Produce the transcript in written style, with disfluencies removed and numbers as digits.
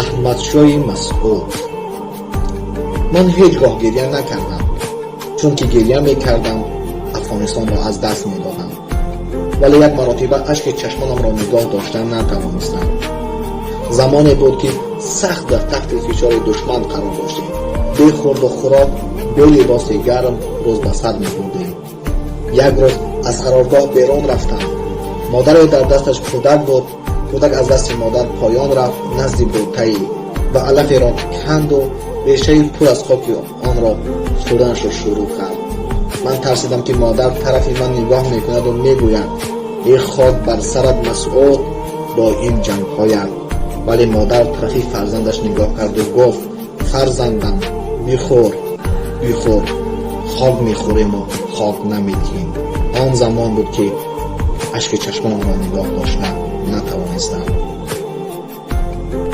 Аҳмадшоҳи Масъуд. Ман ҳеҷ гоҳ гирья накардам, чунки гирья мекардам, Афғонистонро аз даст медодам. Вале як маротиба ашки чашмонамро нигоҳ дошта натавонистам. Замоне буд, ки сахт дар таҳти фишори душман қарор доштем. Бе хӯрду хӯрок, бе либоси гарм рӯз ба сар мебурдем. Як рӯз аз қароргоҳ берун рафтам. Модаре дар дасташ кӯдак буд. Кӯдак аз дасти модар поён рафт, назди бутае, ва алаферо канду решаи пур аз хоки онро хӯрданашро шурӯъ кард. Ман тарсидам, ки модар тарафи ман нигоҳ мекунаду мегӯяд: «Эй, хок бар сарат, Масъуд, бо ин ҷангҳоят!» Вале модар тарафи фарзандаш нигоҳ карду гуфт: «Фарзандам, бихӯр, бихӯр, хок мехӯрему хок намедиҳем». Он замон буд, ки ашки чашмонамро нигоҳ дошта натавонистам.